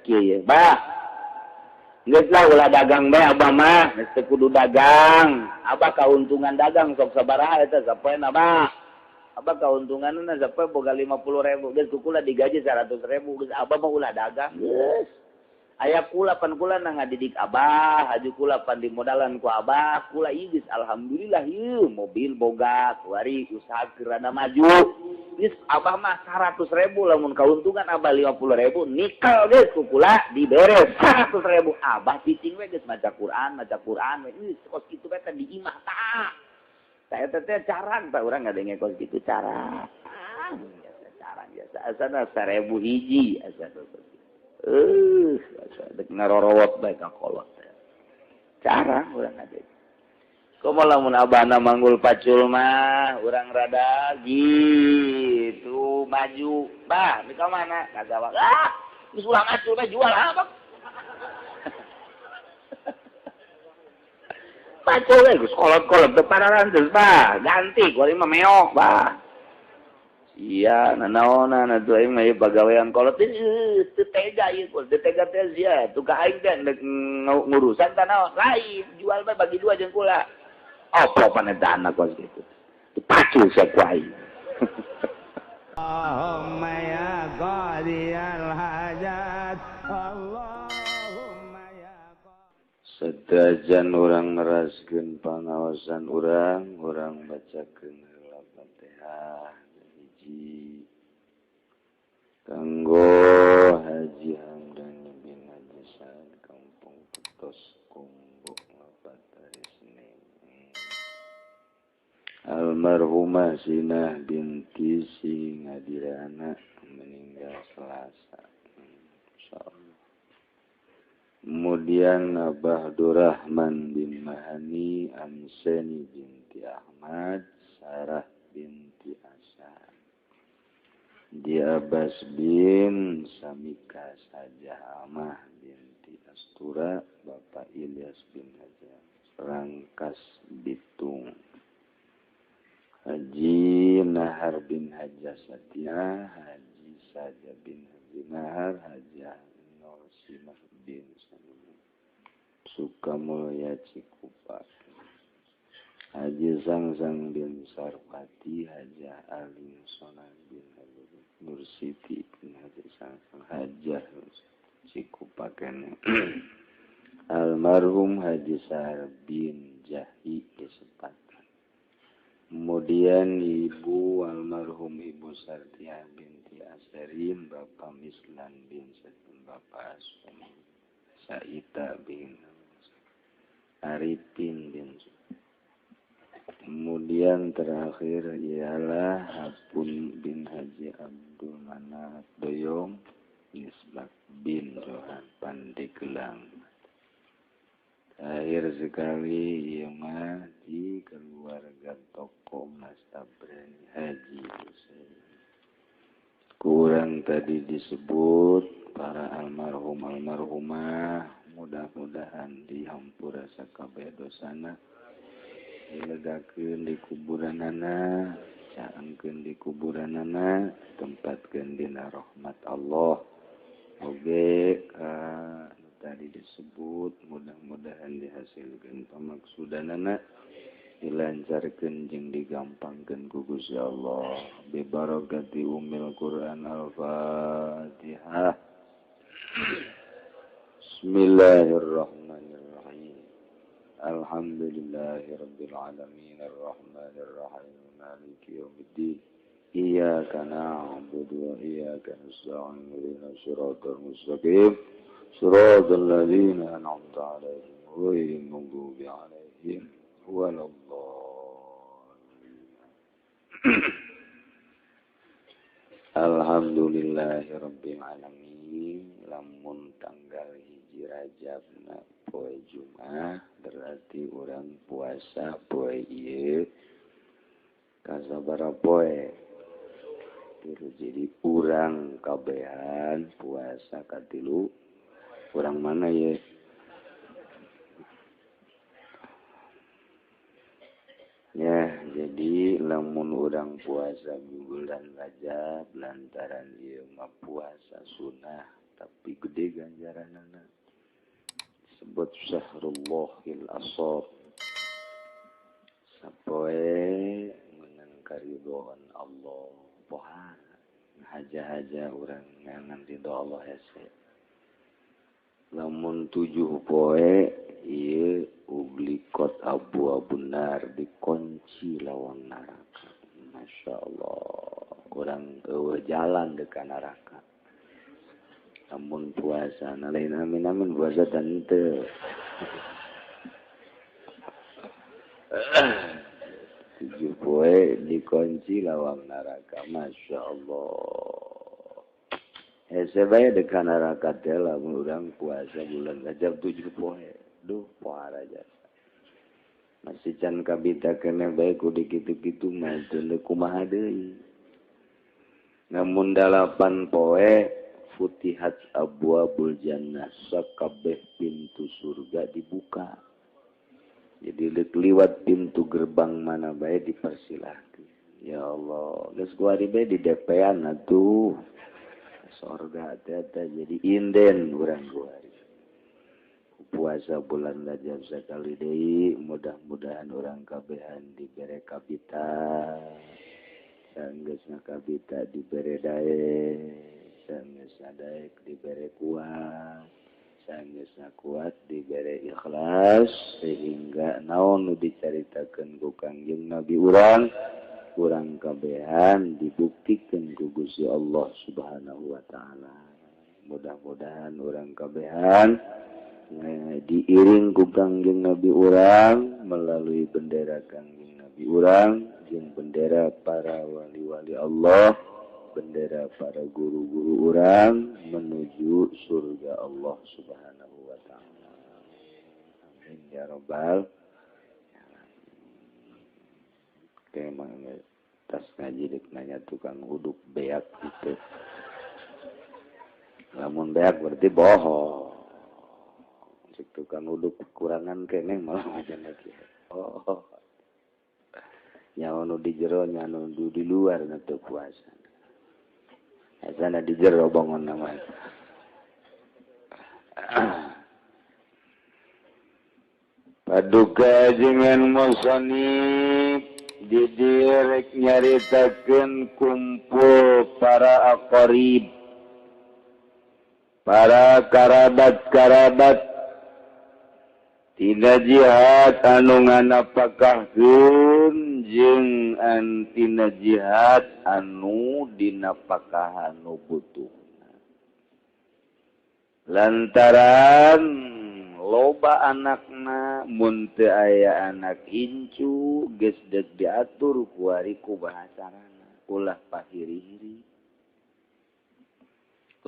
Kieu ye, bah. Geus lah ulah dagang bae abah mah, geus teu kudu dagang. Abah kauntungan dagang sok sabaraha eta sapoena abah. Abah kauntunganna sapoe boga 50.000, geus ku kula digaji 100.000, geus abah mah ulah dagang. Geus. Aya kula pan kula na ngadidik abah, haju kula pan dimodalan ku abah, kula ieu geus alhamdulillah ieu mobil boga, kuari usaha keur rada maju. Geus abah mah 100.000 lamun kauntungan abah 50.000 nikel geus ku kula dibere 100.000 abah cicing we geus maca Quran we geus kos kitu we teh di imah tah. Tah eta teh carang tah urang ngadenge kos kitu carang. Biasa carang biasa asana 1000 hiji asana. Dek ngarorowot bae ka kolot. Carang urang ngadenge. Komo lamun abahna manggul pacul mah urang rada gitu maju. Bah, di ka mana? Ka sawah. Ah, geus ulah macul bae jual ah, Bang. Pacul we geus kolot-kolot teu pararantes bah, ganti ku aing mah meok bah. Iya, nanaonan atuh aing mah ieu pagawean kolot teu tega ieu teu tega teh sia. Tuh ka aing teh rek ngurusan tah naon? Lain, jual bae bagi dua jeung kula. Apa pan eta anak kos kitu. Dipacul sia ku aing. Allahumma ya qadiyal hajat, Allahumma ya Sadajan urang neraskeun pangaosan urang, urang bacakeun heula Fatihah hiji kanggo Haji Hamdani bin Haji Saad Kampung Petos Kumbuk wafat hari Senin. Almarhumah Sinah binti Singadirana meninggal Selasa. Insyaallah. Kemudian Abah Durrahman bin Mahani, Amseni binti Ahmad, Sarah binti Asa, Di Abbas bin Samika Sajah Amah binti Astura, Bapak Ilyas bin Hajar Rangkas Bitung, Haji Nahar bin Haja Satya, Haji Saja bin Haji Nahar, Haji Norsimah bin Salim, Sukamulya Cikupa, Haji Zangzang bin Sarwati, Haja Alim Sonan bin Haji Nursiti bin Haji Sangsang, Hajah Cikupa kene. Almarhum Haji Sar bin Jahi Kesempatan. Kemudian Ibu almarhum Ibu Sartiah binti Asarin, Bapak Mislan bin Satun, Bapak Asum Saita bin Arifin bin. Kemudian terakhir ialah Hapun bin Haji Abdul Manaf Doyong Nisbak bin Johan Pandeglang. Terakhir sekali ieu mah di keluarga toko Mas Tabrani Haji Husein. Kurang tadi disebut para almarhum almarhumah, mudah-mudahan dihampura sakabeh dosana, dilegakeun di kuburanana, caangkeun di kuburanana, tempatkeun dina rahmat Allah. Oge ka tadi disebut mudah-mudahan dihasilkeun pamaksudanana, dilancarkeun jeung digampangkeun ku Gusti Allah. Bi barakati umil Quran. Al-Fatihah. Bismillahirrahmanirrahim. Alhamdulillahirabbil alamin arrahmanirrahim maliki yaumiddin. Iyyaka na'budu wa iyyaka nasta'in ihdinas siratal mustaqim siratal ladzina an'amta 'alaihim ghairil maghdubi 'alaihim waladdallin. Alhamdulillahirabbil alamin. Lamun tanggal 1 Rajab na poe Jumat berarti urang puasa poe ieu kasabaraha poe. Jadi urang kabehan puasa katilu urang mana ye? Ya, jadi lamun urang puasa bulan Rajab lantaran ieu mah puasa sunah Tapi gede ganjaranana. Sebut sahrullahil asor. Sapoe menang karidhoan Allah. Poha haja-haja urang ngangan ridho Allah hese. Lamun 7 poe ieu ublikot abu-abu nar dikunci lawang neraka. Masya Allah, urang eueuh jalan deuk ka neraka. Lamun puasa na lain amin amin puasa dan teu. 7 poe dikunci lawang neraka. Masya Allah. Hese bae deuk ka neraka teh lamun urang puasa bulan Rajab 7 poe. Duh pohara jasa. Masih can kabita kene bae kudu kitu-kitu mah teu kumaha deui. Namun 8 poe futihat abwabul jannah, sakabeh pintu surga dibuka. Jadi leuk liwat pintu gerbang mana bae dipersilahkeun. Ya Allah, geus kuari bae di DP-an atuh. Sorga teh jadi inden urang kuari. Puasa bulan Rajab sakali deui, mudah-mudahan urang kabehan dibere kabita. Sanggeusna kabita dibere daek, sanggeusna daek dibere kuat, sanggeusna kuat dibere ikhlas sehingga naon nu dicaritakeun ku Kangjeng Nabi urang, urang kabehan dibuktikeun ku Gusti Allah Subhanahu wa taala. Mudah-mudahan urang kabehan diiring ku Kangjeng Nabi urang melalui bendera Kangjeng Nabi urang jeung bendera para wali-wali Allah, bendera para guru-guru urang menuju surga Allah Subhanahu wa taala. Amin ya rabbal alamin. Kemang tas ngaji dek nanya tukang uduk beak gitu. Lamun beak berarti bohong. Cek tukang uduk kekurangan keneh malah macam lagi. Oh. Nyawa nu di jero nya nu di luar na teu puasa. Asana di jero bangun nama. Paduka jengan musonib didirek nyaritakeun kumpul para aqarib, para karabat-karabat tina jihad anu nganapakahkeun jeung antina jihad anu dinapakahan nu butuh. Lantaran loba anakna mun teu aya anak incu geus deuk diatur kuari ku bahasarana ulah pahiri-hiri.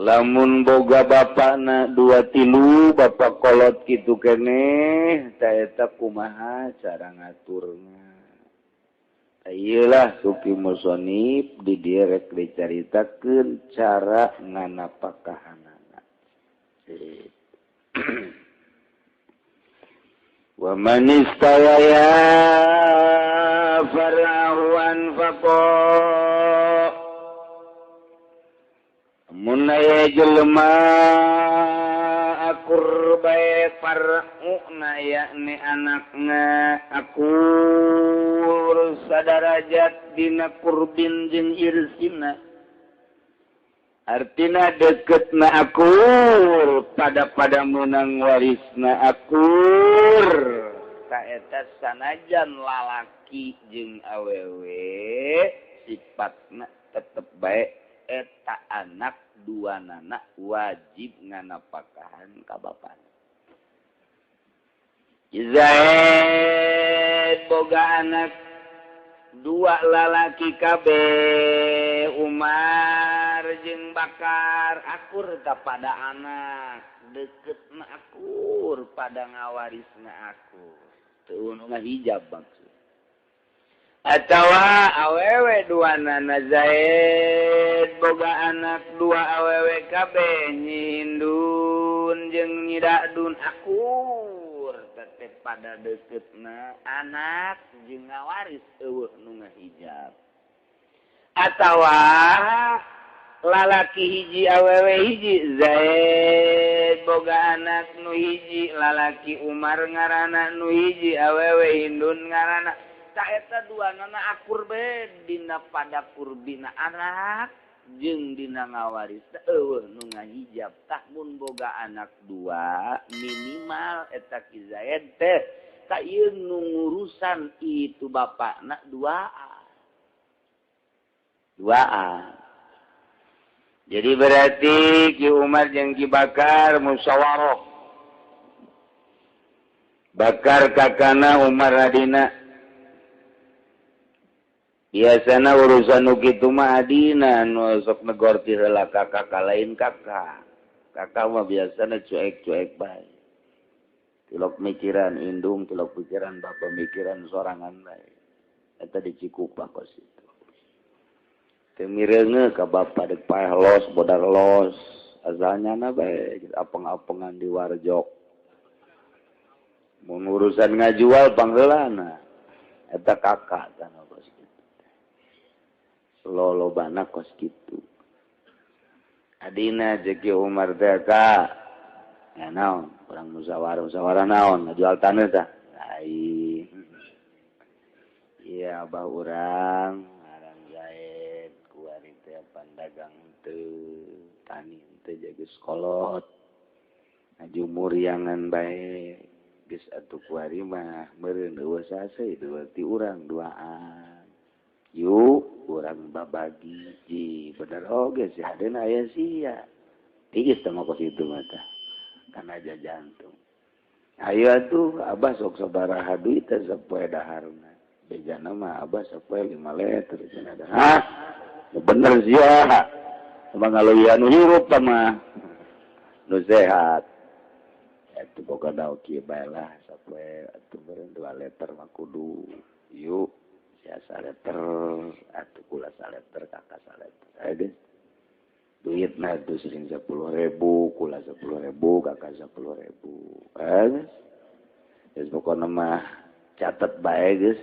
Lamun boga bapakna 2 3 bapak kolot kitu keneh ta eta kumaha cara ngaturna. Iyalah supi musonib di dieu rek dicaritakeun cara nganapakahanana. Wa man istawaya farahu anfaqa. Mun aya jelema akur bae far'una yakni anakna akur sadarajat dina kurbin jeung irsina. Artina deketna akur pada menang warisna akur. Ta eta sanajan lalaki jeung awewe sifatna tetep bae eta anak dua nanak wajib nganapakahan ka bapana. Zaid boga anak 2 lalaki kabeh Umar jeung Bakar akur pada anak deketna akur pada ngawarisna akur teu nu ngahijab maksud. Atawa awewe dua nana Zaid boga anak 2 awewe kabeh nyindun jeung nyidadun akur tetep pada deketna anak jeung ngawaris eueuh nu ngahijab. Atawa Lalaki hiji awewe hiji. Zaid boga anak nu hiji lalaki Umar ngaranna, nu hiji awewe Hindun ngaranna. Ta eta duanana akur bae dina pada kurbina anak jeung dina ngawaris eueuh nu ngahijab. Tah mun boga anak dua minimal eta Ki Zaid teh tak ieu nu ngurusan itu bapakna duaan. Duaan. Jadi berarti Ki Umar jeung Ki Bakar musyawarah. Bakar kakana Umar adina. Biasana urusan nu kitu mah adina nu sok negor ti heula kakak lain kakak. Kakak mah biasana cuek-cuek bae. Tilok mikiran indung, tilok pikiran bapak mikiran sorangan bae. Eta di Cikupa kos itu. Teu mireunge ka bapak deuk paeh los, bodar los. Asalnya na bae apeng-apengan di warjok. Mun urusan ngajual pangheulana. Eta kakak tanah kos kitu. Lolobana kos kitu. Adina jeung Ki Umar teh ka. Ya naon, urang musyawarah, musyawarah naon, ngajual taneuh tah. Lain. Iya abah urang ngaran Zaid kuari teh pandagang teu, tani teu jaga sekolot. Ngaju muriangan bae. Geus atuh kuari mah meureun eueuh saseuh ti urang duaan. Yuk urang babagi. Ji bener oge si hadeuna aya sia. Tiis teh mah kos kitu mah tah. Kana aja jantung. Ayo atuh abah sok sabaraha duit teh sapoe daharna. Bejana mah abah sapoe 5 liter cenah dah. Hah? Bener sia. Emang ngaleuwihan nu hirup tah mah. Nu sehat. Atuh boga daun kieu bae lah sapoe atuh meureun 2 liter mah kudu. Yuk sia saliter atuh kula saliter kakak saliter. Ayo geus. Duitna tuh sering 10.000, kula 10.000, kakak 10.000. Geus pokona mah catet bae geus.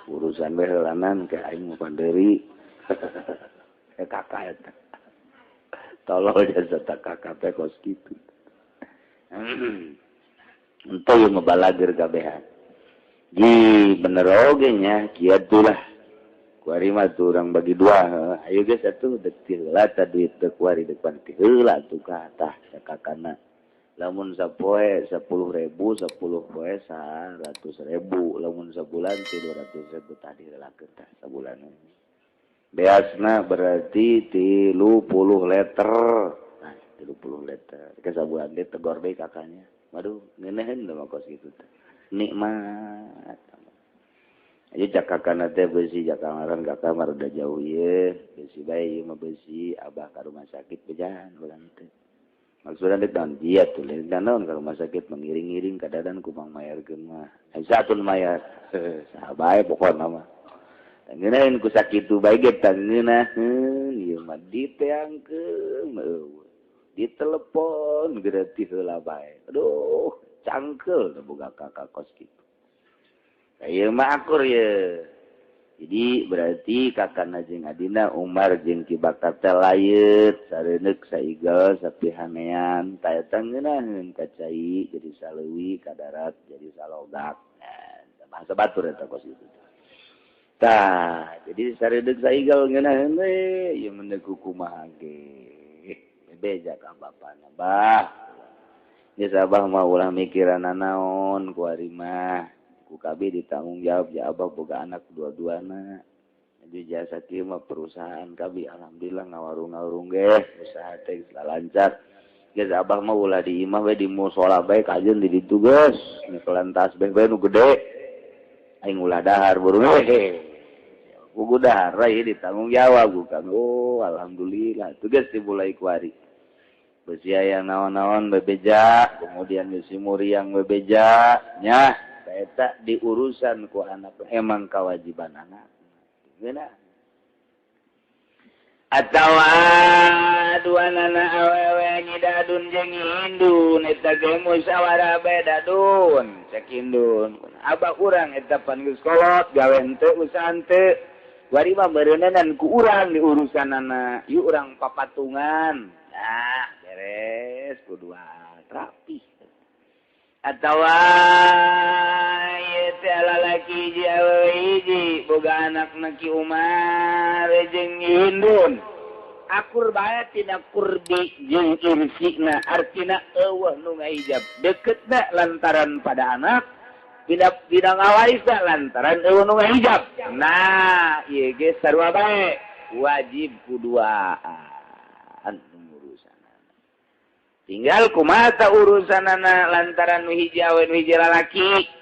Urusan bae heulanan ke aing mah panderi. Kakak eta. Tolol jasa tak kakak teh kos kitu. Entah ieu mah balager kabehan. Ji bener oge nya kieu lah. Kuari mah tuh urang bagi dua. Ayo geus atuh deuk ti heula tah duit teh kuari deuk pan ti heula atuh ka tah sakakana. Lamun sapoe 10.000, 10 poe 100.000, lamun sabulan teh 200.000 tadi heulakeun tah sabulan. Beasna berarti 30 liter. Nah, 30 liter. Ke sabulan teh tegor deui kakaknya. Waduh, ngeunaheun teh mah kos kitu teh. Nikmat. Aja cak kakana teh beusi cak kamaran ka kamar udah jauh ieu, beusi bae ieu mah beusi abah ka rumah sakit bejahan urang teh. Maksudna deuk naon dia tuh lain naon ka rumah sakit mengiring-ngiring kadadan ku mang mayarkeun mah. Satun mayar. Saha bae pokona mah. Ngeunaheun ku sakitu bae ge tah ngeunaheun ieu mah diteangkeun eueuh. Ditelepon gratis heula bae. Aduh, cangkeul boga kakak kos kitu. Ieu mah akur ye. Jadi berarti kakana jeung adina Umar jeung Ki Bakar teh layeut sareuneuk saigel sapihanean ta eta ngeunaheun ka cai jadi saleuwi ka darat jadi salogak. Nah, bahasa batur eta kos kitu. Tah, jadi sareuneuk saigel ngeunaheun we ieu mendek kumaha ge. Bebeja ka bapana, bah. Geus abah mah ulah mikiran naon ku ari mah. Ku kabeh ditanggung jawab ya abah boga anak dua-duana. Jadi jasa kieu mah perusahaan kabeh alhamdulillah ngawarung-ngawarung ge usaha teh geus lancar. Geus abah mah ulah di imah we di musala bae kajeun di ditu geus. Nyekelan tasbih bae nu gede. Aing ulah dahar burung we. Kudu dahar we ditanggung jawab ku Kang. Oh alhamdulillah. Tuh geus dimulai ku ari. Beusi aya naon-naon bebeja, kemudian beusi muriang bebeja nya. Eta diurusan ku anak emang kewajiban anak. Geuna. Atawa dua nana awewe nyidadun jeung Hindun eta ge musyawarah bae dadun cek Hindun. Abah urang eta pan geus kolot gawe henteu usaha henteu. Kuari mah meureunan ku urang di urusanana. Yuk urang papatungan. Nah, beres kuduan rapi. Atawa ieu teh lalaki hiji awewe hiji boga anakna Ki Umar jeung Hindun. Akur bae tina kurbi jeung irsina, artina eueuh nu ngaijab. Deketna lantaran pada anak, tidak tidak ngawarisna lantaran eueuh nu ngaijab. Nah, ieu ge sarua bae wajib kuduaan urusanana. Tinggal kumaha urusanana lantaran nu hiji awewe nu hiji lalaki.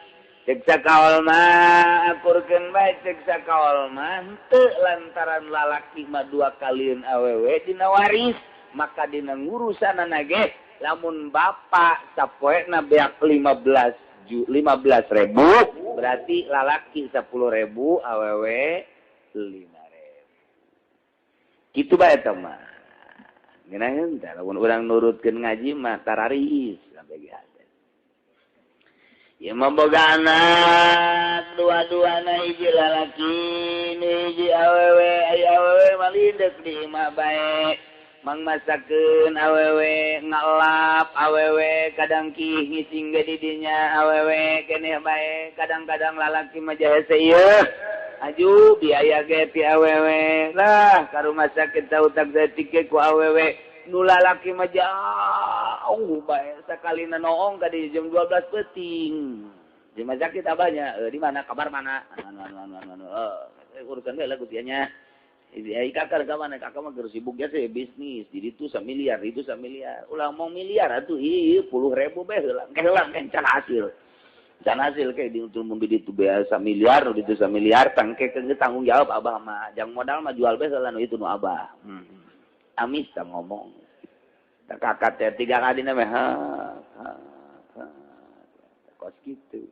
Cek sakaol mah akurkeun bae, cek sakaol mah henteu lantaran lalaki mah dua kalieun awewe dina waris, maka dina ngurusanana ge lamun bapak sapoena beak 15 ribu, berarti lalaki 10 ribu, awewe 5 ribu. Kitu bae eta mah. Ngeunaheun teh lamun urang nurutkeun ngaji mah tararis sampai ge. Ya mah boga anak dua-duana hiji lalaki hiji awewe, aya awewe malindek di imah bae. Mang masakeun awewe, ngalap awewe, kadang kih ngising ge di dinya awewe keneh bae, kadang-kadang lalaki mah jahese ieu. Aju biaya ge ti awewe. Lah ka rumah sakit tau tak saeutik ge ku awewe. Nu lalaki mah jauh bae sakalina noong ka di jam 12 peuting. Di rumah sakit abahnya, di mana kabar mana? Anu anu anu anu anu. Urusan we lah ku nya. Ai kakak ka mana? Kakak mah keur sibuk ya sih bisnis. Jadi itu samiliar, itu samiliar. Ulah mau miliar atuh ieu 10.000 bae heula. Ke heula can hasil. Can hasil ke di mun di ditu bae samiliar, di ditu samiliar tangke tanggung jawab abah mah. Jang modal mah jual bae heula nu itu nu abah. Amis tak ngomong. Tak kakak teh 3 kali na mah. Ha. Kos gitu.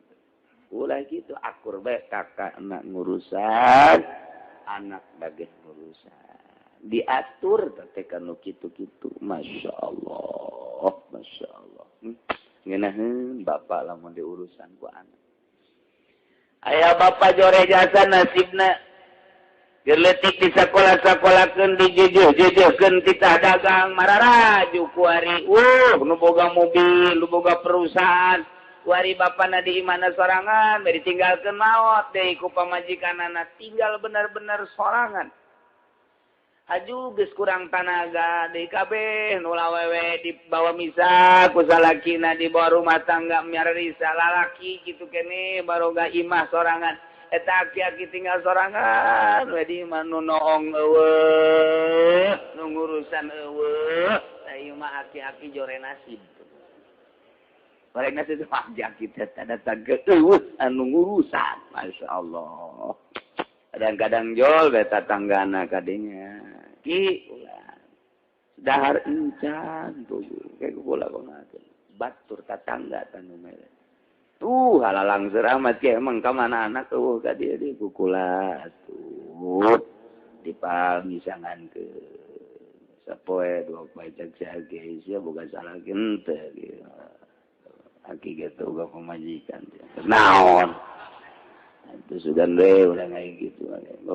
Ulah gitu akur bae kakak anak ngurusan, anak bagian ngurusan. Diatur teh kanu kitu-kitu. Masya Allah, Masya Allah. Ngeunaheun bapak lamun diurusan ku anak. Aya bapak jore jasa nasibna. Gerletik di sekolah-sekolakeun dijeujeuh-jeujeuhkeun titah dagang mararaju kuari. Nu boga mobil, nu boga perusahaan. Kuari bapana di imana sorangan, bari ditinggalkeun maot deui ku pamajikanana, tinggal bener-bener sorangan. Aju geus kurang tanaga deui kabeh nu lawewe dibawa misa ku salakina dibawa rumah tangga miarisa lalaki kitu keneh baroga imah sorangan. Eta aki-aki tinggal sorangan we di imah nu noong eueuh, nu ngurusan eueuh. Tah ieu mah aki-aki jore nasib. Goreng nasib mah aki-aki teh datang ke eueuh anu ngurusan. Masya Allah. Kadang-kadang jol we tatanggana kadinya. Ki ulah. Dahar encan tuh kayak bola banget. Batur tatangga tanu mere. Tuh halalang seramat ke emang ka mana anak eueuh ka dieu di kukula tuh dipamisangan ke sapoe dua poe cek sia sia boga salah henteu gitu. Aki ge teu boga pamajikan naon itu sudah we urang aya kitu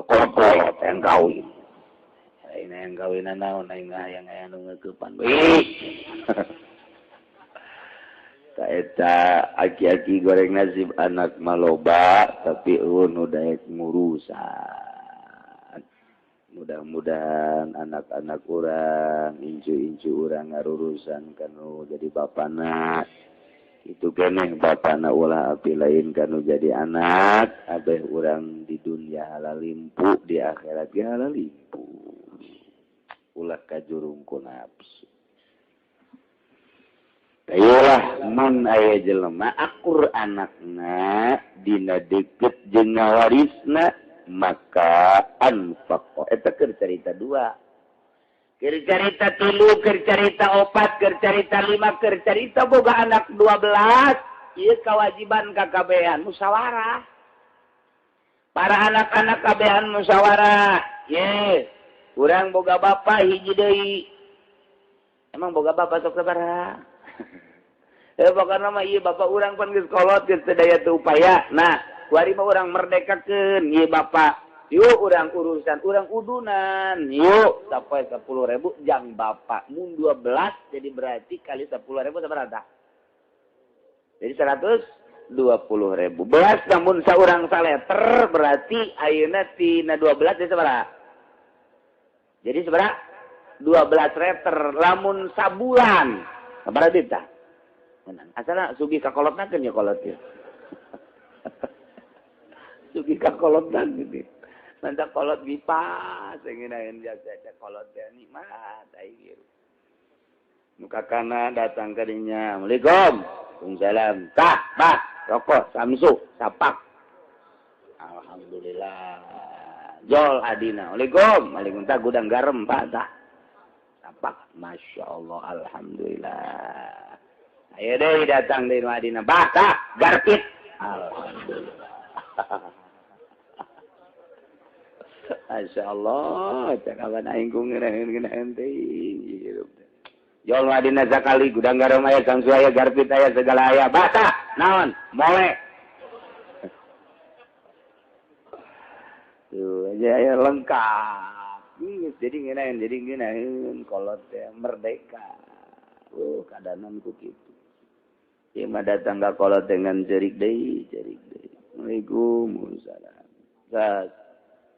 kolot yang kawin lain yang kawin naon aing hayang aya nu ngeukepan we. Eta aki-aki goreng nasib anak maloba tapi eueuh nu daek ngurusan. Mudah-mudahan anak-anak urang, incu-incu urang ngarurusan kanu jadi bapana. Itu keneh bapana ulah api lain kanu jadi anak, abeh urang di dunia halalimpu, di akhirat ge halalimpu. Ulah kajurung ku nafsu. Ayolah mun aya jelema akur anakna dina deket jeung ngawarisna maka anfaq. Eta keur carita 2. Keur carita 3, keur carita 4, keur carita 5, keur carita boga anak 12, ieu kewajiban kakabehan musyawarah. Para anak-anak kabehan musyawarah. Ye, urang boga bapa hiji deui. Emang boga bapa sok sabaraha? Pokokna mah ieu bapak urang pan geus kolot geus teu daya teu upaya. Nah, kuari mah urang merdekakeun ieu bapak. Yuk urang urusan urang udunan. Yuk sampai 10.000 jang bapak mun 12 jadi berarti kali 10.000 sabaraha? Jadi 120.000. Belas namun saurang saleter berarti ayeuna tina 12 jadi sabaraha? Jadi sabaraha? 12 liter lamun sabulan. Sabaraha duit tah? Asalna sugih ka kolotna keun ya kolot ieu. Sugih ka kolotna gitu. Mantap kolot bipas ngeunaheun jasa kolot teh nikmat aing ieu. Nu kakana datang ka dinya. Assalamualaikum. Waalaikumsalam. Tah, bah, rokok, samsu, sapak. Alhamdulillah. Jol adina. Waalaikum. Waalaikumsalam. Gudang garam, Pak, tah. Sapak. Masya Allah, alhamdulillah. Ayo deh datang dari adina. Bah, tah, garpit. Alhamdulillah. Masya Allah, cakapan aing ku ngeunaheun-ngeunaheun teh hirup. Jol adina sakali gudang garam aya, samsu aya, garpit aya, segala aya. Bah, tah, naon? Mole. Tuh aja aya lengkap. Jadi ngeunaheun kolot teh merdeka. Keadaan ku kitu. Ieu mah datang ka kolot dengan cerik deui, cerik deui. Waalaikumsalam. Sas.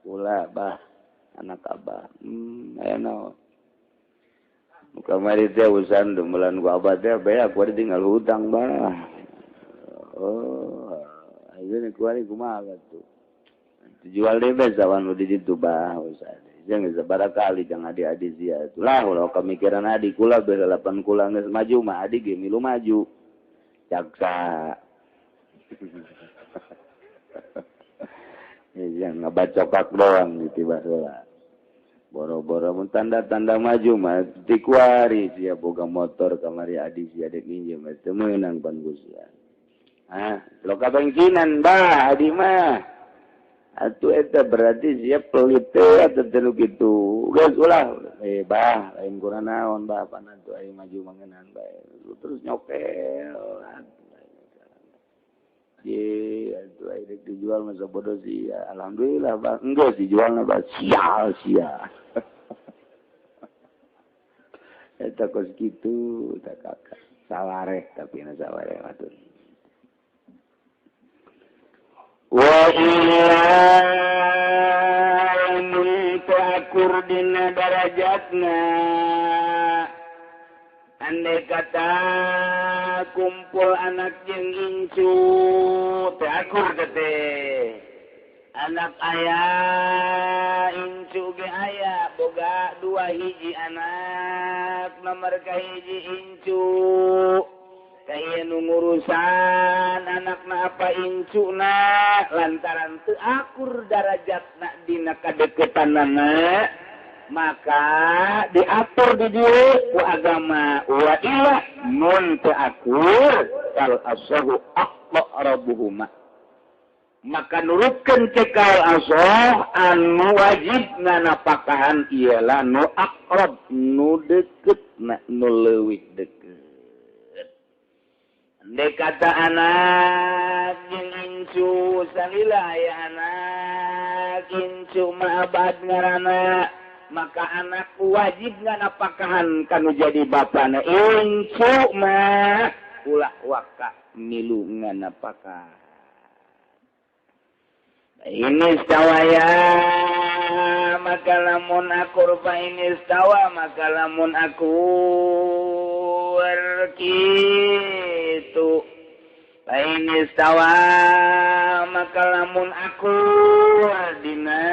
Kula bah anak abah. Aya naon? Muka mari teh urusan dumbelan ku abah teh bae aku tinggal hutang bah. Oh, ayeuna kuari kumaha atuh. Dijual deui bae sawan nu di ditu bah usaha. Jeung sabaraha kali jang adi-adi sia atuh. Lah ulah kamikiran adi kula bae 8 kula geus maju mah adi ge milu maju. Jaksa. Yang ngabacokak doang gitu baheula. Boro-boro mun tanda-tanda maju mah dikuari sia boga motor kamari adi sia dek minjem mah teu meunang pan ku sia. Ah, loka bengkinan bah adi mah. Atuh eta berarti sia pelit teh atuh teu kitu. Geus ulah bah lain kurang naon bah pan atuh aing maju mangenan bae. Terus nyokel. Ye, atuh aing dek dijual masa bodoh sia. Alhamdulillah bah enggeus dijualna bah sial sia. Eta kos kitu tah kakak. Sawareh tapi na sawareh atuh. Wa illa mun akur dina darajatna. Andai kata kumpul anak jeung incu teh akur teh. Anak aya incu ge aya boga dua hiji anak nomor kahiji incu. Kaya nu ngurusan anakna apa incuna lantaran teu akur darajatna dina kadeketanana maka diatur di dieu ku agama wa illa mun teu akur kal asahu aqrabuhuma maka nurutkeun cekal asah anu wajib nganapakahan ialah nu aqrab nu deukeut na nu leuwih deukeut. Andai kata anak jeung incu salila aya anak incu mah abad ngaranna maka anak wajib nganapakahan kanu jadi bapana incu mah ulah waka milu nganapakahan. Ini istawaya maka lamun akur fa ini istawa maka lamun akur kitu fa ini istawa maka lamun akur dina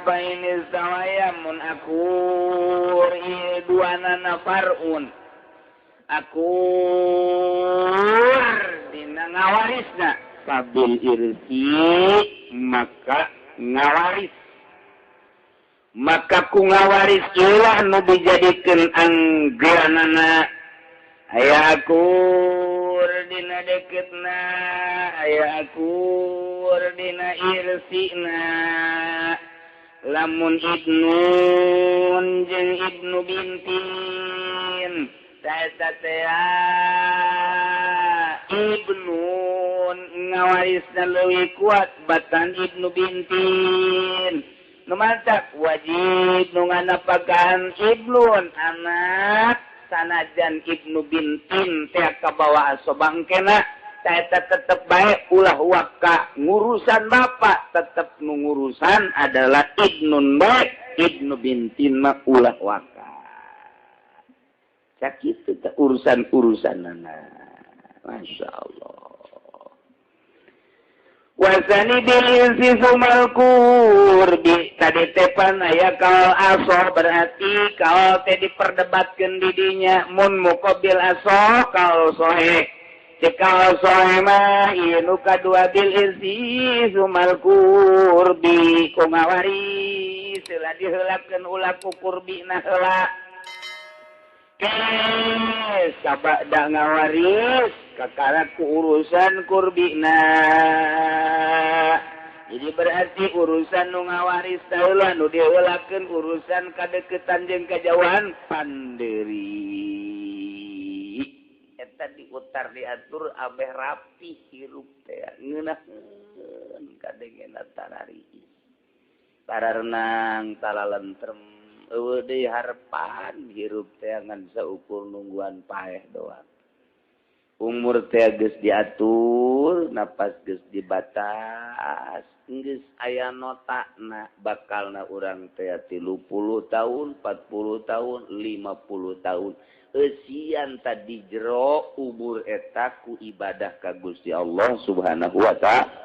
fa ini istawa ya mun akur ieu duanana farun akur dina ngawarisna fabil irsi maka ngawaris maka ku ngawaris ilah nu dijadikeun anggeranana aya akur dina deketna aya akur dina irsina lamun ibnun jeung ibnu bintin ta eta teh ibnun lamun ngawarisna leuwih kuat batan ibnu bintin. Nu mantak wajib nu nganapakan ibnun anak sanajan ibnu bintin teh kabawa asobah engkena eta tetep bae ulah waka ngurusan bapak tetep nu ngurusan adalah ibnun bae ibnu bintin mah ulah waka. Sakitu teh urusan-urusanana. Masya Allah. Wasani bil insi sumal kurbi tadi tepan aya kaul asoh berarti kaul teh diperdebatkeun di dinya mun muqabil asoh kaul soheh cek kaul soheh mah ieu nu kadua bil insi sumal kurbi ku ngawaris heula diheulakeun ulah ku kurbina heula kes sabada ngawaris kakara ku urusan kurbina. Jadi berarti urusan nu ngawaris heula nu diheulakeun urusan kadeukeutan jeung kajauhan panderi. Eta diutar diatur abeh rapi hirup teh ngeunaheun kadengena tarari. Tararenang talalentrem eueuh deui harepan hirup teh ngan saukur nungguan paeh doang. Umur teh geus diatur, napas geus dibatas, geus aya notana bakalna urang teh 30 tahun, 40 tahun, 50 tahun. Eusian tadi jero umur eta ku ibadah ka Gusti Allah Subhanahu wa ta'ala.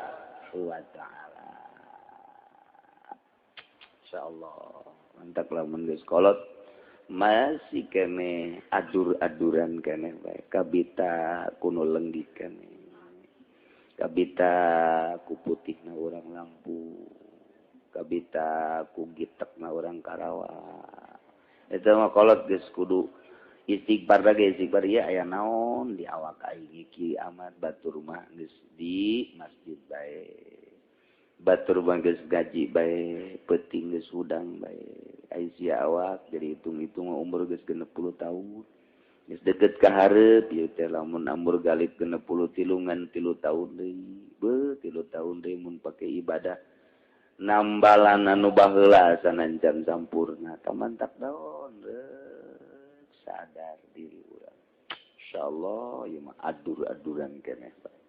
Insyaallah. Mantak lamun geus kolot masih kene adur-aduran kene bae kabita kuno lenggih kene kabita ku putihna urang lampu kabita ku gitekna urang Karawang eta mah kolot geus kudu istighfar lagi istighfar ieu aya naon di awak aing iki amat batur mah geus di masjid bae batur mah geus gaji bae peuting geus hudang bae ai sia awak jadi hitung-hitung umur geus 60 tahun geus deket ka hareup ieu teh lamun umur galip 63 ngan 3 tahun deui beuh 3 tahun deui mun pake ibadah nambalan anu baheula sanajan sampurna kamantak daon sadar diri urang insyaallah ieu mah adur-aduran keneh bae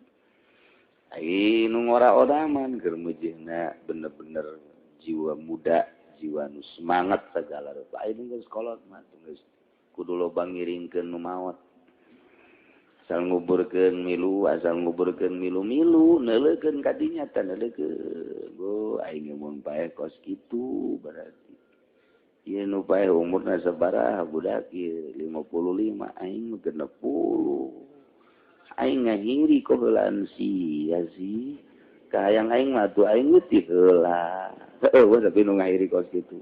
ai nu ngora-oraman keur mujihna bener-bener jiwa muda jiwa nu semangat segala rupa ai geus kolot mah geus kudu loba ngiringkeun nu maot asal nguburkeun milu milu neuleukeun ka dinya teh neuleukeun go aing mun paeh kos kitu berarti ieu nu paeh umurna sabaraha budak ieu 55 aing 60 aing ngahiri kok heulaan sia sih kahayang aing mah tuh aing teh heula heuh tapi nu ngahiri kos kitu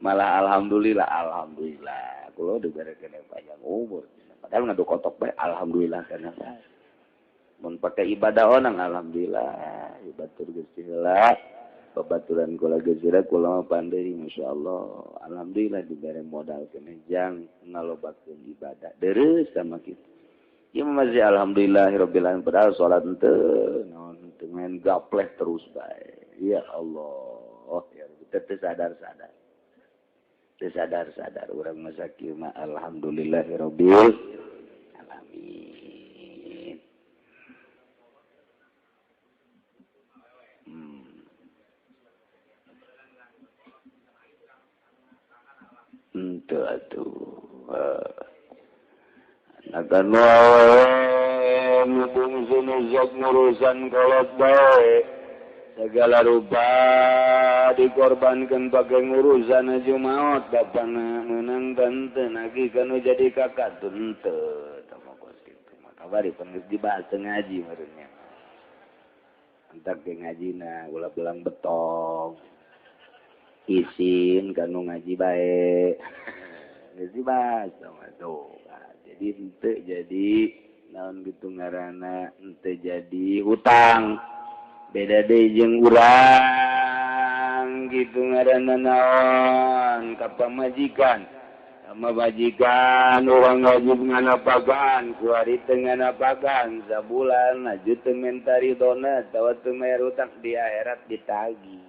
malah alhamdulillah alhamdulillah kula dibere panjang umur padahal ngadu kotok bae alhamdulillah kana mun pake ibadah onang alhamdulillah batur geus heula babaturan kula geus heula kula mah panderi masyaallah alhamdulillah dibere modal keneh jang ngalobakeun ibadah dereus sama kitu. Ya masih alhamdulillahirabbil alamin padahal salat henteu naon henteu main gapleh terus bae. Ya Allah, ya kita teu sadar-sadar. Teu sadar-sadar urang masa kieu mah alhamdulillahirabbil alamin. Henteu atuh. Akan ngurusan kolot bae segala rupa dikorbankan pakai ngurusan aja maot bapana menang tante nagih kanu jadi kakak tante tama kos kitu mah kabari pan geus dibahas teu ngaji meureunnya entak ge ngajina ulah belang betong isin kanu ngaji bae geus dibahas sama tuh. Jadi ente jadi naon gitu ngaranna ente jadi hutang beda deui jeung urang gitu ngaranna naon ka pamajikan Sama bajikan urang wajib nganapakan, kuari teu nganapakan sabulan aju teu minta ridona atawa teu mayar utang di akhirat ditagih.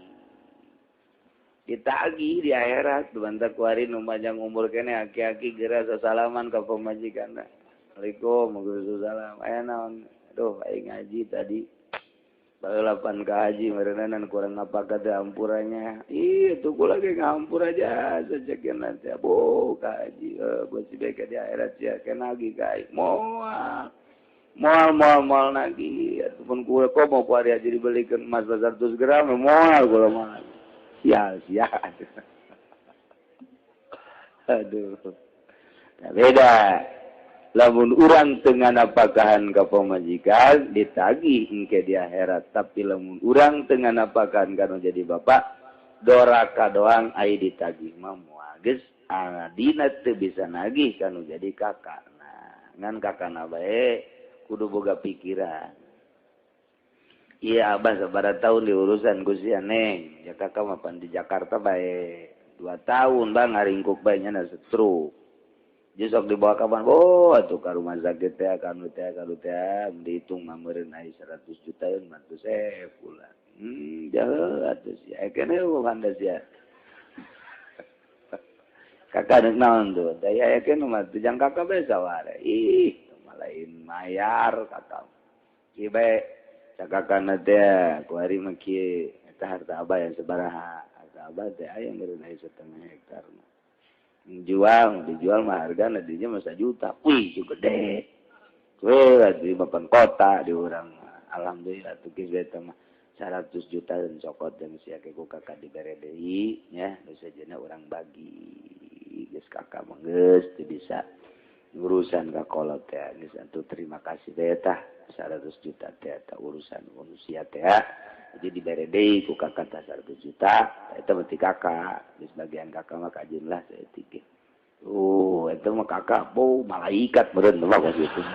Ditagih di akhirat bantak kuari nu panjang umur keneh aki-aki geura sasalaman ka pamajikanna. Assalamualaikum, waalaikumsalam. Aya naon? Aduh, aing ngaji tadi. Baheula pan ka haji meureunan kurang napakah teh ampurannya. Ih, tuh gua lagi ngampur aja sejekin nanti. Bo, ka haji, gua si beke di akhirat sia kena lagi ka aing. Moal. Moal moal moal nagih. Ataupun gua kok mau ku hari haji dibelikan emas 100 gram, moal gua mah. Sial, sial. Aduh. Nah, beda. Lamun urang teu nganapakahan ka pamajikan ditagih engke di akhirat, tapi lamun urang teu nganapakahan kana jadi bapak doraka doang ai ditagih mah moal geus adina teu bisa nagih kanu jadi kakakna. Ngan kakakna bae kudu boga pikiran. Iya abah sabaraha tahun diurusan ku si Neng, ya kakak mah pan di Jakarta bae 2 tahun bang ngaringkuk bae nya stroke. Jadi sok dibawa kapan? Oh, atuh ka rumah sakit teh, kanu teh, kanu teh, dihitung mah meureun aya 100 juta 500 bulan. Jauh atuh sia. Keneh handa sia. Kakak deuk naon tuh? Da aya keneh mah teu jang kakak bae saware. Ih, lain mayar kakak. Kieu bae cakakana teh kuari mah kieu eta harta abah yang sabaraha. Harta abah teh aya meureun aya setengah hektar mah. Jual, dijual mah harga nadinya masa juta. Wih, gede. Wih, di mapan kota di urang. Alhamdulillah tuh geus eta mah 100 juta dan cokot dan sia ke ku kakak dibere deui nya, geus sajana urang bagi. Geus kakak mah geus teu bisa urusan ka kolot teh. Geus atuh terima kasih teh tah 100 juta teh eta urusan manusia teh. Jadi dibere deui ku kakak tah 100 juta, eta mah ti kakak. Geus bagian kakak mah kajeun lah saeutik ge. Eta mah kakak bau malaikat meureun mah kitu.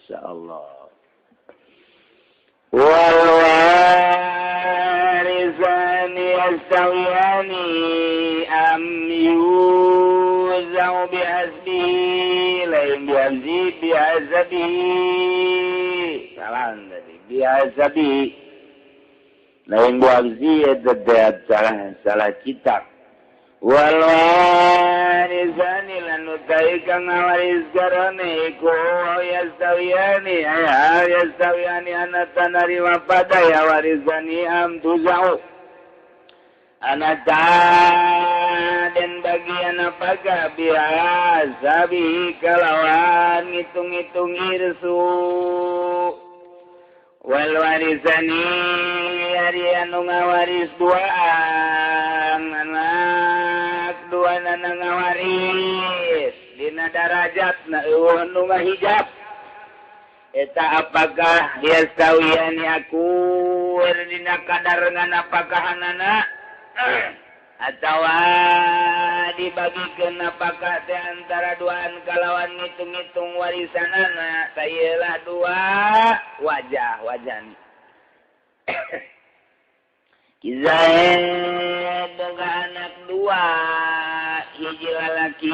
Insyaallah. Wal warisani yastawiyani am yuzau bihasbi lain bihamzi bihasabi. Salah tadi bihasabi lain bihamzi eta salah salah kitab. Wal warisani lan utai kang ngawaris garane iku yastawiyani ay yastawiyani anata narima pada ya warisani am tuzau anata dan bagian apakah biasa bi kalawan ngitung-ngitung irsu wal warisani ari anu ngawaris duaan anak dua nana ngawaris dina darajatna eueuh nu ngahijab eta apakah yastawiyani akur dina kadar nganapakahanana atawa dibagikeun apakah teh antara duaan kalawan ngitung-ngitung warisanana sayelah dua wajah wajani. Kizaid boga anak dua, hiji lalaki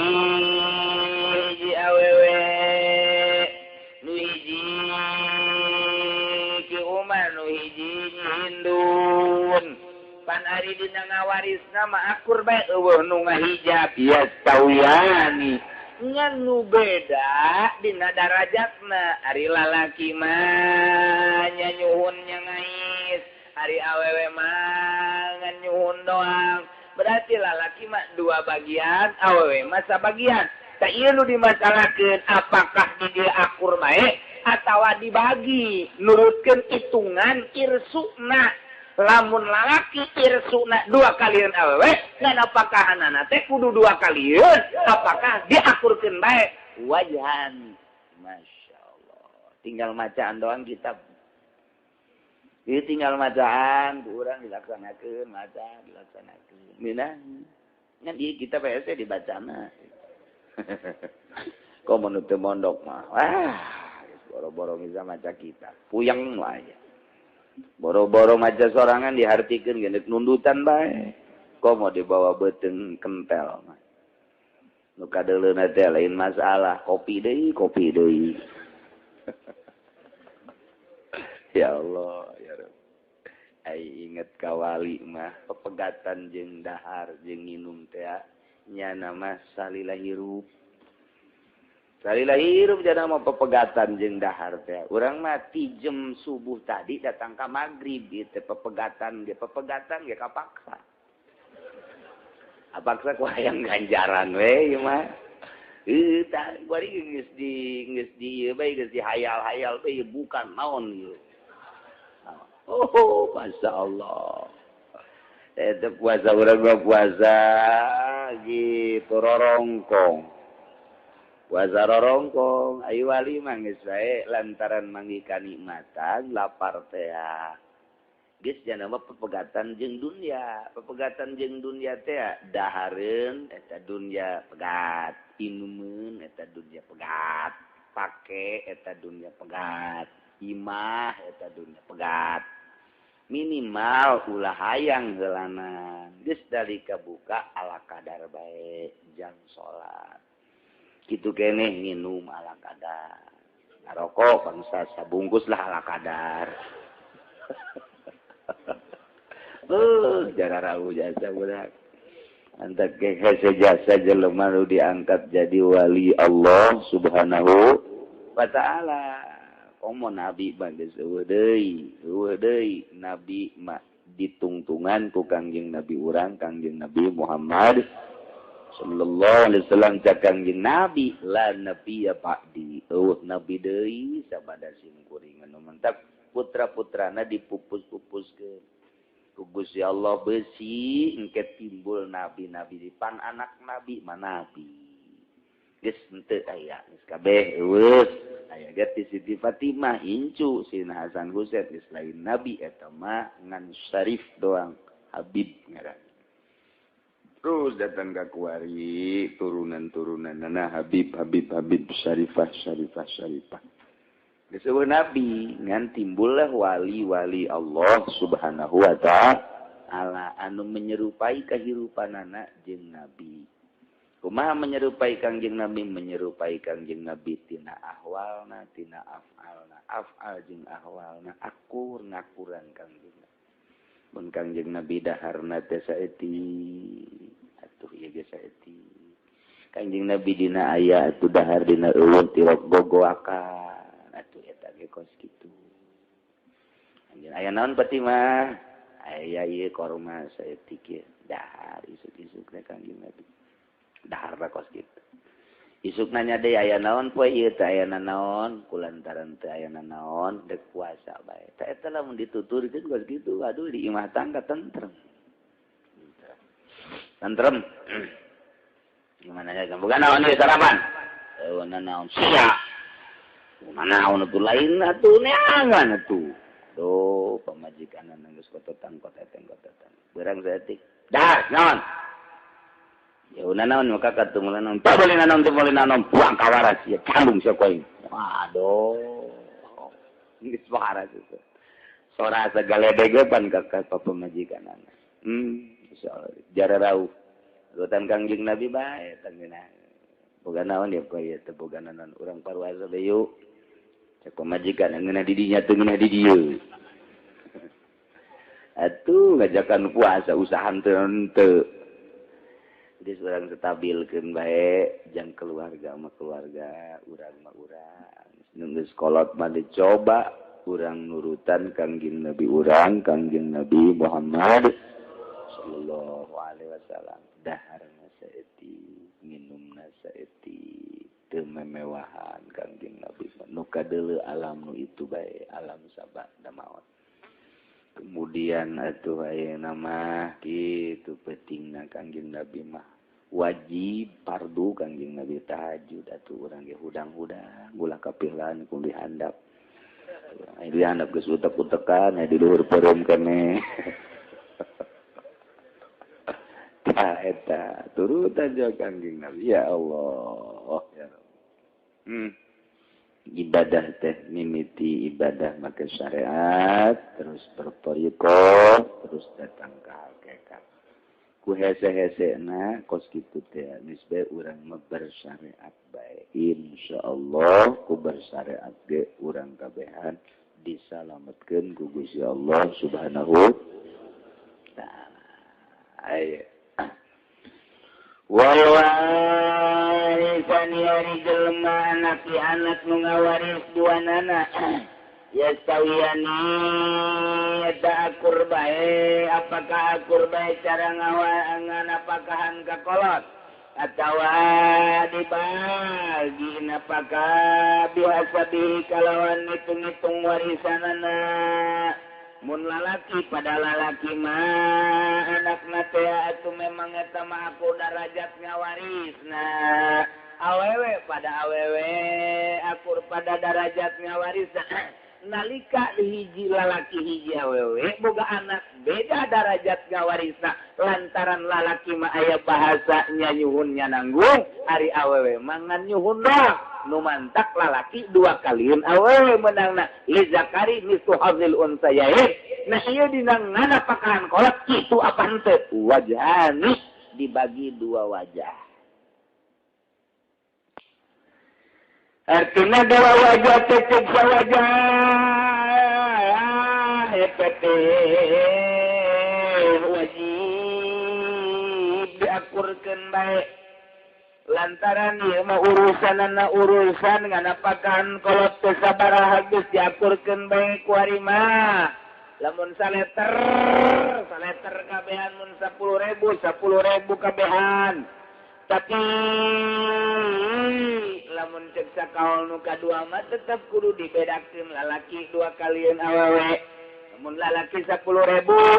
hiji awewe, nu hiji Ki Umar nu hiji Hindun. Pan ari dina ngawarisna mah akur bae eueuh nu ngahijab yastawiyani ngan nu beda dina darajatna. Ari lalaki mah nyanyuhun nya ngais, ari awewe mah ngan nyuhun doang. Berarti lalaki mah dua bagian, awewe mah sabagian. Tah ieu nu dimasalahkeun apakah di dieu akur bae atawa dibagi nurutkeun hitungan irsuna. Lamun lalaki irsuna dua kalian awewe ngan apakah anana teh kudu dua kalian apakah diakurkeun bae wajhan. Masya Allah, tinggal macaan doang kitab. Ieu tinggal macaan ku urang dilaksanakeun, maca dilaksanakeun. Minah ngan ieu kitab hese dibacana. Kok mun teu mondok mah wah boro-boro bisa maca kitab, puyeng wae. Boro-boro maca sorangan dihartikeun geus nundutan bae. Komo dibawa beuteung kentel mah. Nu kadeuleuna teh lain masalah, kopi deui, kopi deui. Ya Allah, ya Rabb. Ai inget ka wali mah pepegatan jeung dahar jeung nginum teh nyana mah salila hirup. Salila hirup jana mah pepegatan jeung dahar teh. Urang mah ti jem subuh tadi datang ka magrib ieu teh pepegatan ge kapaksa. Apaksa ku hayang ganjaran we ieu mah. Tah bari geus di ieu bae geus dihayal-hayal bae bukan naon ieu. Oh, masya Allah. Eta puasa urang mah puasa gitu rorongkong. Puasa rorongkong, ayo wali mah geus bae lantaran manggih kanikmatan lapar teh. Geus jana mah pepegatan jeung dunya, pepegatan jeung dunya teh dahareun eta dunya pegat, inumeun eta dunya pegat, pake eta dunya pegat, imah eta dunya pegat. Minimal ulah hayang heulanan. Geus dalika buka ala kadar bae jam salat. Kitu keneh nginum ala kadar. Ngarokok bangsa sabungkus lah ala kadar. Jara rau jasa budak. Antak hese jasa jelema nu diangkat jadi wali Allah Subhanahu wa taala. Komo nabi mah geus eueuh deui nabi mah ditungtungan ku Kangjeng Nabi urang Kangjeng Nabi Muhammad sallallahu alaihi wasallam. Cak Kangjeng Nabi la nabiyya ba'di, eueuh nabi deui sabada sim kuring anu mantap putra-putrana dipupus-pupuskeun ku Gusti Allah besi engke timbul nabi-nabi di pan anak nabi mah nabi geus henteu aya geus kabeh eueuh aya ge ti Siti Fatimah incu Sina Hasan Husain geus lain nabi eta mah ngan syarif doang habib ngaran. Terus datang ka kuari turunan-turunanna habib habib habib syarifah syarifah syarifah. Geus eueuh nabi ngan timbullah wali-wali Allah Subhanahu wa ta'ala anu menyerupai kahirupanana jeung nabi. Kumaha menyerupai Kangjeng Nabi? Menyerupai Kangjeng Nabi tina ahwalna, tina af'alna, af'al jeung ahwalna akur ngakuran Kangjeng Nabi. Mun Kangjeng Nabi daharna teh saeutik, atuh ieu ge saeutik. Kangjeng Nabi dina aya atuh dahar dina eueuh tirok gogoakan, atuh eta ge kos kitu. Anjeun aya naon Fatimah? Aya ieu korma saeutik ieu dahar isuk-isuk teh Kangjeng Nabi. Dahar kos gitu. Isuk nanya deui aya naon poe ieu teh aya naon kulantaran teh aya naon dek puasa bae. Tah eta lamun dituturkeun kos kitu aduh di imah tangga tentrem. Tentrem. Gimana ya bukan naon ieu sarapan? Eueuh naon sia. Kumaha naon atuh lain atuh neangan atuh. Duh pamajikanna geus kototan koteteng kototan. Beurang saeutik. Dahar naon? Ya udah naon maka ketemu naon. Tak boleh naon, tak boleh naon. Buang kawaras ya candung sia koing. Waduh. Geus waras itu. Sora sagaledegepan ka pamajikanana. Insyaallah jara rauh. Rutan Kangjeng Nabi bae tanggeuna. Boga naon dia koe teh boga naon urang parwasa deui yuk. Cek pamajikan ngeunah di dinya teu ngeunah di dieu. Atuh ngajakan puasa usahan teu henteu. Jadi urang stabilkeun bae jang keluarga mah keluarga, urang mah urang. Nu geus kolot mah dicoba urang nurutan Kangjeng Nabi urang, Kangjeng Nabi Muhammad sallallahu alaihi wasallam. Daharna saeutik, minumna saeutik, teu memewahan Kangjeng Nabi. Nu kadeuleu alam nu itu bae, alam sabada maot. Kemudian atuh ayeuna mah kitu pentingna Kangjeng Nabi mah wajib fardu Kangjeng Nabi tahajud atuh urang ge hudang-hudang ulah kapihlan ku dihandap. Aya dihandap geus utek-utekan aya di luhur peureum keneh. Tah eta turutan jeung Kangjeng Nabi ya Allah ya Rabb. Ibadah teh mimiti ibadah make syariat terus berthariqah terus datang ke hakikat. Ku hese-hesena kos kitu teh geus bae urang mah bersyariat bae. Insyaallah ku bersyariat ge urang kabehan disalametkeun ku Gusti Allah Subhanahu wa taala. Ayo. Wal warisan yari jelema anak di anak nu ngawaris duanana yastawiyani eta akur bae apakah akur bae cara nganapakahan ka kolot atawa dibagi napakah bihasabihi kalawan ngitung-ngitung warisanana. Mun lalaki pada lalaki mah anakna teh atuh memang eta mah aku darajat ngawarisna. Awewe pada awewe akur pada darajat ngawarisna. Nalika hiji lalaki hiji awewe boga anak beda darajat ngawarisna lantaran lalaki mah aya bahasa nyuhunnya nanggung ari awewe mah ngan nyuhun doang. Nu mantak lalaki dua kalian awewe menangna li zakari mislu hadzil unsayain. Nah ieu dina nganapakahan kolot kitu apa henteu wajhani dibagi dua wajah. Artinya dua wajah tetep wajah eta teh wajib diakurkeun bae lantaran ieu mah urusanana urusan nganapakan kolot teh sabaraha geus diakurkeun bae ku ari mah. Lamun saleter saleter kabehan mun 10.000 10.000 kabehan. Tapi lamun cek sakaol nu kadua mah tetep kudu dibedakeun lalaki dua kalian awewe. Mun lalaki 10.000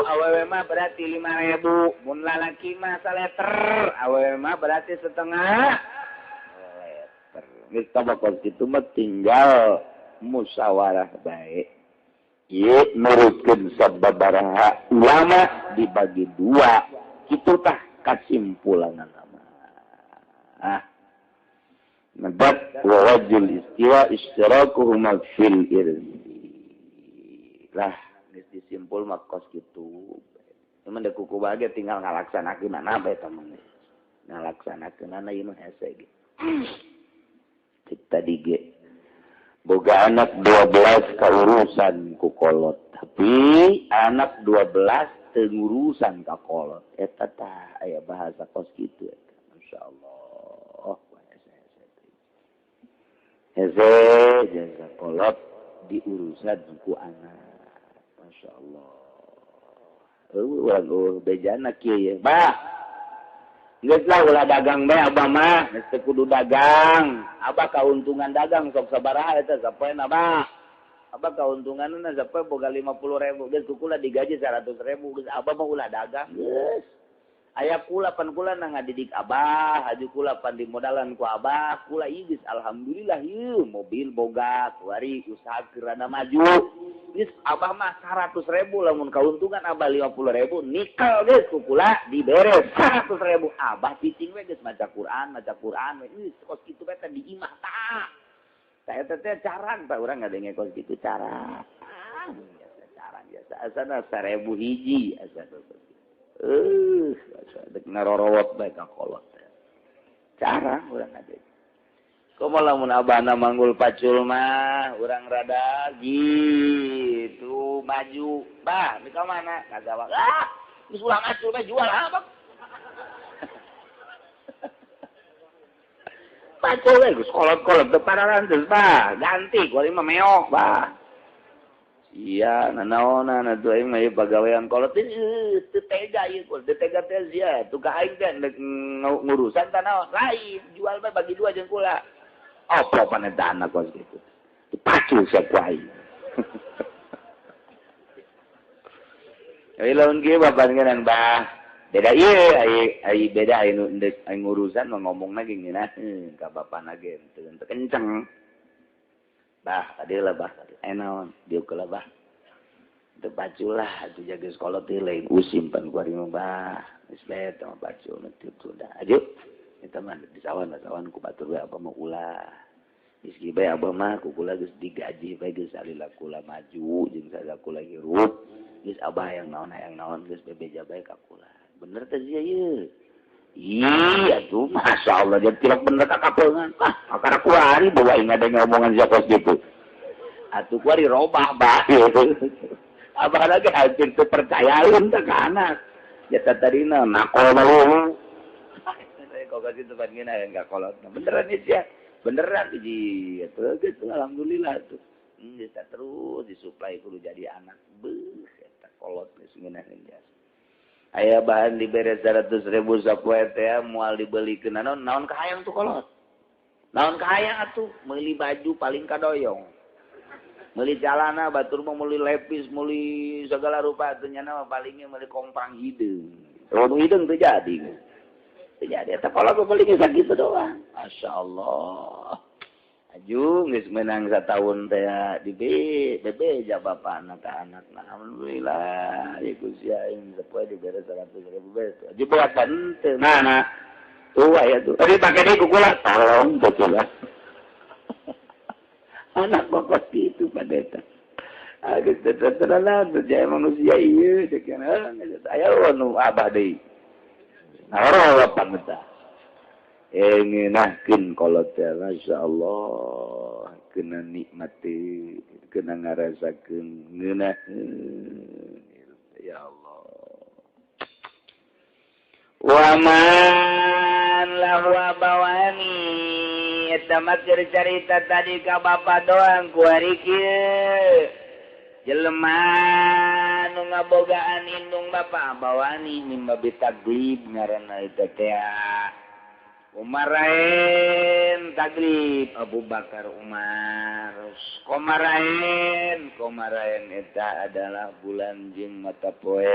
awewe mah berarti 5.000. Mun lalaki mah saleter awewe mah berarti setengah leter. Geus tabakos kitu mah tinggal musyawarah bae. Ieu nurutkeun sababaraha ulama dibagi dua. Kitu tah kasimpulanna. Ah. Nabat wa wajul istiwa ishtirakuhuma fil irsi. Lah geus disimpul mah kos kitu. Cuman da kuku bae tinggal ngalaksanakeunana bae tah mah. Ngalaksanakeunana ieu mah hese ge. Cek tadi ge boga anak 12 kaurusan ku kolot, tapi anak 12 teu ngurusan ka kolot. Eta tah aya bahasa kos kitu eta. Masyaallah. Hese jasa kolot diurusan ku anak. Masya Allah. Urang bejana kieu ye. Bah. Geus lah ulah dagang bae abah mah, geus teu kudu dagang. Abah kauntungan dagang sok sabaraha eta sapoena abah. Abah kauntunganna sapoe boga 50.000, geus ku kula digaji 100.000, geus abah mah ulah dagang. Geus. Aya kula pan kula na ngadidik abah, haju kula pan dimodalan ku abah, kula ieu geus alhamdulillah ieu mobil boga, kuari usaha keur maju. Geus abah mah 100.000 lamun kauntungan abah 50.000 nikel geus ku kula dibere 100.000. Abah cicing we geus maca Quran we geus kos kitu we teh di imah tah. Tah eta teh carang tah urang ngadenge kos kitu carang. Biasa carang biasa asana 1000 hiji asana. Dek narorowot bae ka kolot. Cara urang ade. Komo lamun abahna manggul pacul mah urang rada gitu maju. Bah, di ka mana? Ka gawang. Ah, geus ulah macul bae jual ah, Bang. Pacul we geus kolot-kolot teu pararantes, bah. Ganti ku mah meok, bah. Iya, nanaonan atuh aing mah pagawean kolot teu tega ieu teu tega teh sia, tuh ka aing teh ngurusan tanaon lain, jual bae bagi dua jeung kula. Apa pan eta anak kos kitu. Dipacul sia ku aing. Euy lamun kieu bapak ngeunang bah. Beda ieu ai beda anu endek aing ngurusan mah ngomongna ge ngeunaheun ka bapana ge teu kenceng. Bah, tadi lah bah, naon, diuk lah bah. Teu paculah atuh jaga sekolah teh lain usim pan ku ari mah bah. Geus bae teh mah pacul mah teu udah. Aju. Eta mah di sawan ku batur we abah mah ulah. Geus kieu bae abah mah ku kula geus digaji bae geus salila kula maju jeung salila kula hirup. Geus abah hayang naon geus bebeja bae ka kula. Bener teh sia ieu. Iya tuh, masya Allah dia tilok bener ka kapeungan. Ah, akara kuari bawa ingat ada ngomongan sia kos gitu. Atuh kuari robah bae. Abah lagi hampir teu percayaeun teh ka anak. Ya tadina nakol bae. Kok kasih tempat ngina enggak kolot. Beneran sia. Beneran hiji atuh gitu alhamdulillah tuh. Eta terus disuplai kudu jadi anak. Beuh eta kolot geus ngeunaheun jasa. Aya bahan dibere 100.000 sapoe teh moal dibelikeun naon naon kahayang tuh kolot. Naon kahayang atuh meuli baju paling kadoyong. Meuli calana batur mah meuli lepis, meuli segala rupa atuh nyana mah palingnya meuli komprang hideung. Lamun hideung teu jadi. Teu jadi eta kolot mah paling sakitu doang. Masyaallah. Aju geus meunang sataun teh di bebeja bapana ka anakna. Alhamdulillah ieu ku sia aing sapoe dibere 100.000 bae. Aju berat teu mana? Tua ya tuh. Tadi pake deui ku kula tolong betul lah. Anak bapak itu padeta. Geus teu terang teu manusia ieu cek aya nu abah deui. Nah, pangetah. Ngeunahkeun kolot teh masyaallah kena nikmati kena ngarasakeun ngeunaheun ya Allah wa man lahu abawani eta mah carita tadi ka bapa doang kuari kieu jelema nu ngabogaan indung bapa abawani mimma bitaglib ngaranna eta teh Umarain taglib Abu Bakar Umar Komarain Komarain eta adalah bulan jeung mata poe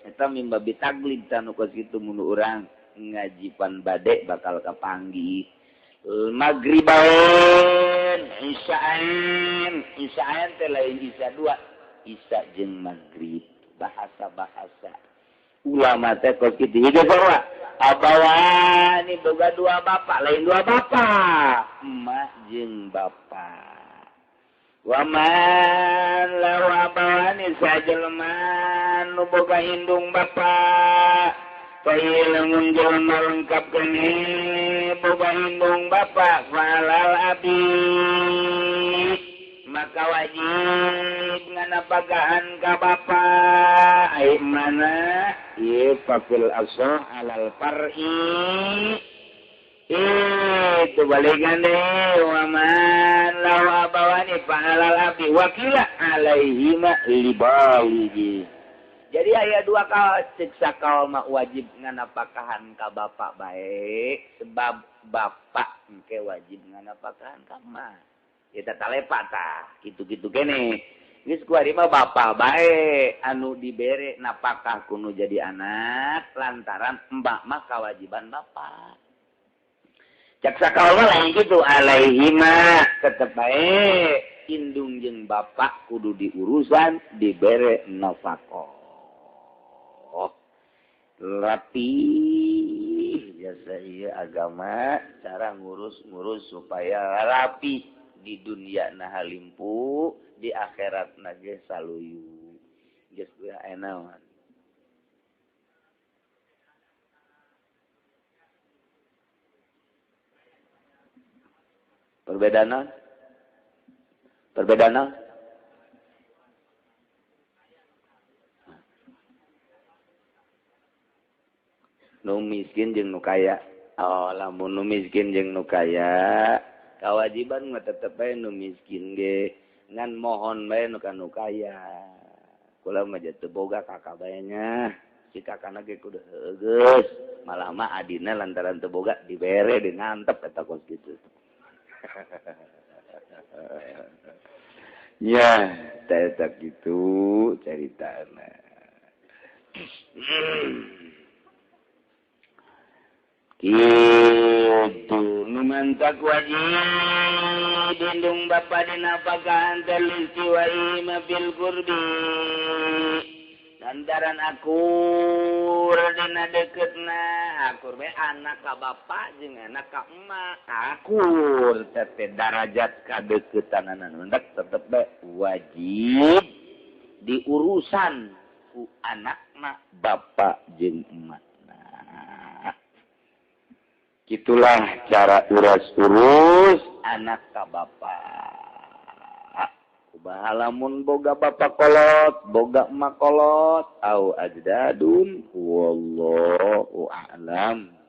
eta mimba bitaglib tanu kos kitu mun urang ngajipan bade bakal kapanggih Magribain Isya'ain Isya'ain teh lain isya dua isya jeung magrib bahasa-bahasa ulama teh kos kitu ieu sarua abawani boga dua bapak lain dua bapak emak jeung bapak waman lahu abawani sajelma nu boga indung bapak lamun jelema lengkap keneh boga indung bapak falal abi maka wajib nganapakahan ka bapa ai mana ieu faqil asah alal far'i itu balikan deh wa man lahu abawani fa alal abi wakila alaihima libaligi. Jadi aya dua kaul cek sakaul mah wajib nganapakahan ka bapa bae sebab bapak engke wajib nganapakahan ka emak. Eta talepa tah kitu-kitu kene geus kuari mah bapa bae anu dibere napakah kuno jadi anak lantaran emak mah kewajiban bapa. Cek sakaul mah lain kitu alaihima tetep bae indung jeung bapak kudu diurusan dibere nafkah. Rapi biasa ieu agama cara ngurus-ngurus supaya rapi di dunia nah limpu di akhirat na ge saluyu geus enawan. Perbedaan perbedaan nu miskin jeung nu kaya. Oh lamun nu miskin jeung nu kaya kewajiban mah tetep bae nu miskin ge ngan mohon bae nu ka nu kaya. Kula mah teu boga kakak bae nya. Si kakana ge kudu heugeus. Malah mah adina lantaran teu boga dibere di ngantep eta kos kitu. Ya, eta kitu caritana. Kitu nu mantak wajib indung bapa dina pakahan telistiwai ma fil qurbi lantaran akur dina deketna akur bae anak ka bapa jeung anak ka emak akur teh darajat kadeukeutanana mendak tetep bae wajib diurusan ku anakna bapak jeung emakna. Itulah cara urus-urus anak ka bapak. Kumaha lamun boga bapak kolot, boga emak kolot, au ajdadun, wallahu a'lam.